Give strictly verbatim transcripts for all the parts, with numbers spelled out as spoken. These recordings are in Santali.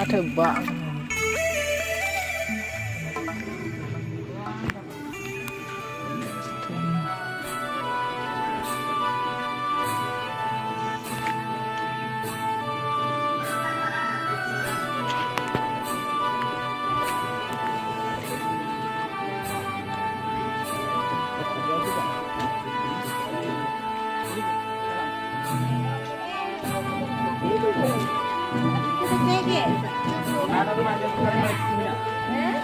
ᱴᱷᱮᱱ ᱵᱟᱝ᱾ ᱮ᱾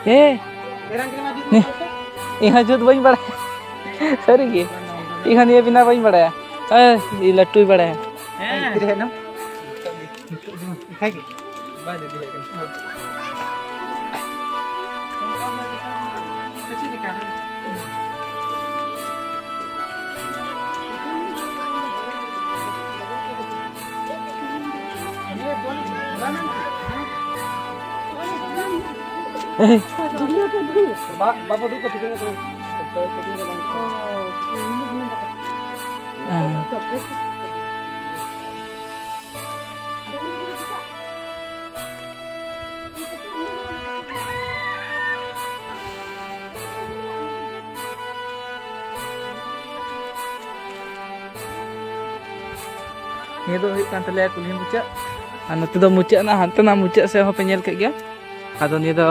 ᱮ, ᱱᱤ-, ᱤᱧ ᱦᱚᱸ ᱡᱩᱛ ᱵᱟᱹᱧ ᱵᱟᱲᱟᱭᱟ᱾ ᱥᱟᱹᱨᱤ ᱜᱮ, ᱤᱧ ᱦᱚᱸ ᱱᱤᱭᱟᱹ ᱵᱮᱱᱟᱣ ᱵᱟᱹᱧ ᱵᱟᱲᱟᱭᱟ᱾ ᱮ, ᱤᱧ ᱞᱟᱹᱴᱩᱭ ᱵᱟᱲᱟᱭᱟ᱾ ᱦᱮᱸ᱾ ᱛᱤᱨᱮ ᱦᱮᱡ ᱮᱱᱟᱢ? ᱱᱤᱛᱚᱜ ᱫᱚ ᱮᱠᱷᱟᱭ ᱜᱮ? ᱵᱟᱭ ᱞᱟᱹᱭ ᱫᱟᱲᱮᱭᱟᱜ ᱠᱟᱱᱟ᱾ ᱪᱮᱫ ᱞᱮᱠᱟ? ᱵᱟ-, ᱵᱟᱵᱟ ᱫᱩᱲᱩᱵ ᱠᱚᱜ ᱯᱮ᱾ ᱦᱮᱸ᱾ ᱱᱤᱭᱟᱹ ᱫᱚ ᱦᱩᱭᱩᱜ ᱠᱟᱱ ᱛᱟᱞᱮᱭᱟ ᱠᱩᱞᱦᱤ ᱢᱩᱪᱟᱹᱫ, ᱟᱨ ᱱᱚᱛᱮ ᱫᱚ ᱢᱩᱪᱟᱹᱫ ᱮᱱᱟ, ᱦᱟᱱᱛᱮ ᱱᱟ ᱢᱩᱪᱟᱹᱫ ᱥᱮᱫ ᱦᱚᱸᱯᱮ ᱧᱮᱞ ᱠᱮᱫ ᱜᱮᱭᱟ᱾ ᱟᱫᱚ ᱱᱤᱭᱟᱹ ᱫᱚ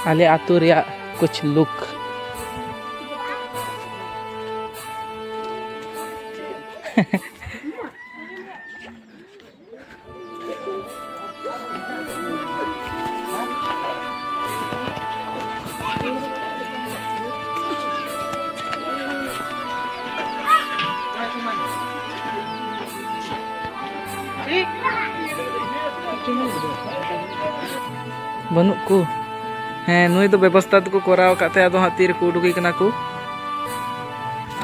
ᱟᱞᱮ ᱟᱹᱛᱩ ᱨᱮᱭᱟᱜ ᱠᱩᱪ ᱞᱩᱠ᱾ ᱵᱟᱹᱱᱩᱜ ᱠᱚ᱾ ᱦᱮᱸ, ᱱᱩᱭ ᱫᱚ ᱵᱮᱵᱚᱥᱛᱟ ᱫᱚᱠᱚ ᱠᱚᱨᱟᱣ ᱟᱠᱟᱫ ᱛᱟᱭᱟ, ᱟᱫᱚ ᱦᱟᱸᱜ ᱛᱤᱨᱮᱠᱚ ᱩᱰᱩᱠᱮ ᱠᱟᱱᱟ ᱠᱚ᱾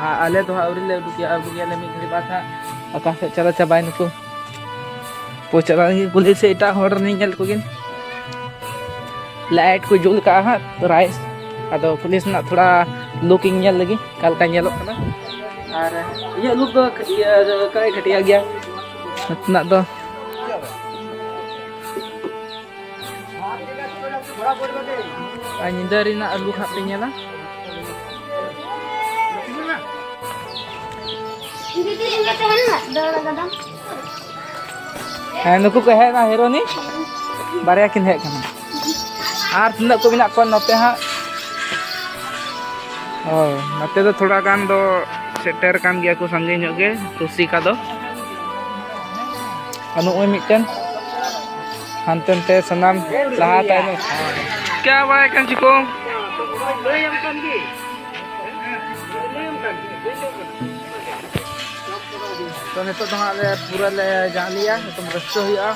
ᱟᱨ ᱟᱞᱮ ᱫᱚ ᱦᱟᱸᱜ ᱟᱹᱣᱨᱤ ᱞᱮ ᱩᱰᱩᱠᱮᱜᱼᱟ, ᱩᱰᱩᱠᱮᱜᱼᱟ ᱞᱮ ᱢᱤᱫ ᱜᱷᱟᱹᱲᱤᱡ ᱵᱟᱫᱽ ᱦᱟᱸᱜ᱾ ᱚᱠᱟ ᱥᱮᱫ ᱪᱟᱞᱟᱜ ᱪᱟᱵᱟᱭ ᱱᱩᱠᱩ᱾ ᱯᱚ ᱪᱟᱞᱟᱜ ᱞᱟᱹᱜᱤᱫ ᱠᱩᱞᱦᱤ ᱥᱮᱫ, ᱮᱴᱟᱜ ᱦᱚᱲ ᱨᱮᱱᱤᱧ ᱧᱮᱞ ᱠᱚᱜᱮ᱾ ᱞᱟᱭᱤᱴ ᱠᱚ ᱡᱩᱞ ᱠᱟᱜᱼᱟ ᱦᱟᱸᱜ, ᱨᱟᱭᱤᱥ᱾ ᱟᱫᱚ ᱠᱩᱞᱦᱤ ᱥᱮᱱᱟᱜ ᱛᱷᱚᱲᱟ ᱞᱩᱠ ᱤᱧ ᱧᱮᱞ ᱞᱮᱜᱮ, ᱚᱠᱟ ᱞᱮᱠᱟ ᱧᱮᱞᱚᱜ ᱠᱟᱱᱟ᱾ ᱟᱨ ᱤᱧᱟᱹᱜ ᱞᱩᱠ ᱫᱚ ᱤᱭᱟᱹ ᱠᱟᱹᱡ ᱜᱷᱟᱹᱴᱭᱟᱹ ᱜᱮᱭᱟ ᱱᱚᱛᱮᱱᱟᱜ ᱫᱚ᱾ ᱟᱨ ᱧᱤᱫᱟᱹ ᱨᱮᱱᱟᱜ ᱞᱩᱠ ᱦᱟᱸᱜ ᱯᱮ ᱧᱮᱞᱟ᱾ ᱦᱮᱸ, ᱱᱩᱠᱩ ᱠᱚ ᱦᱮᱡ ᱮᱱᱟ, ᱦᱤᱨᱳᱱᱤ ᱵᱟᱨᱭᱟ ᱠᱤᱱ ᱦᱮᱡ ᱠᱟᱱᱟ᱾ ᱟᱨ ᱛᱤᱱᱟᱹᱜ ᱠᱚ ᱢᱮᱱᱟᱜ ᱠᱚᱣᱟ ᱱᱚᱛᱮ ᱦᱟᱸᱜ? ᱦᱳᱭ, ᱱᱚᱛᱮ ᱫᱚ ᱛᱷᱚᱲᱟ ᱜᱟᱱ ᱫᱚ ᱥᱮᱴᱮᱨ ᱠᱟᱱ ᱜᱮᱭᱟ ᱠᱚ ᱥᱟᱸᱜᱮ ᱧᱚᱜ ᱜᱮ ᱨᱩᱥᱤᱠᱟ ᱫᱚ᱾ ᱟᱨ ᱱᱚᱜᱼᱚᱭ ᱢᱤᱫᱴᱮᱱ ᱦᱟᱱᱛᱮ ᱱᱟᱛᱮ ᱥᱟᱱᱟᱢ ᱞᱟᱦᱟ ᱛᱟᱭᱱᱚᱢ᱾ ᱠᱭᱟ ᱵᱟᱲᱟᱭ ᱠᱟᱱ ᱪᱤᱠᱚ? ᱛᱚ, ᱱᱤᱛᱚᱜ ᱫᱚ ᱦᱟᱸᱜ ᱞᱮ ᱯᱩᱨᱟᱹ ᱞᱮ ᱡᱟᱞᱮᱭᱟ, ᱱᱤᱛᱚᱝ ᱨᱟᱹᱥᱠᱟᱹ ᱦᱩᱭᱩᱜᱼᱟ᱾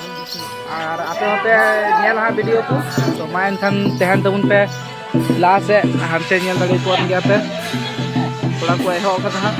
ᱟᱨ ᱟᱯᱮ ᱦᱚᱸᱯᱮ ᱧᱮᱞᱟ ᱦᱟᱸᱜ ᱵᱷᱤᱰᱤᱭᱳ ᱠᱚ᱾ ᱛᱚ, ᱢᱟ ᱮᱱᱠᱷᱟᱱ ᱛᱟᱦᱮᱱ ᱛᱟᱵᱚᱱ ᱯᱮ ᱞᱟᱦᱟ ᱥᱮᱫ, ᱦᱟᱱᱛᱮ ᱧᱮᱞ ᱫᱟᱲᱮ ᱠᱚᱣᱟ ᱜᱮᱭᱟ ᱯᱮ, ᱠᱚᱲᱟ ᱠᱚ ᱮᱦᱚᱵ ᱟᱠᱟᱫᱟ ᱦᱟᱸᱜ᱾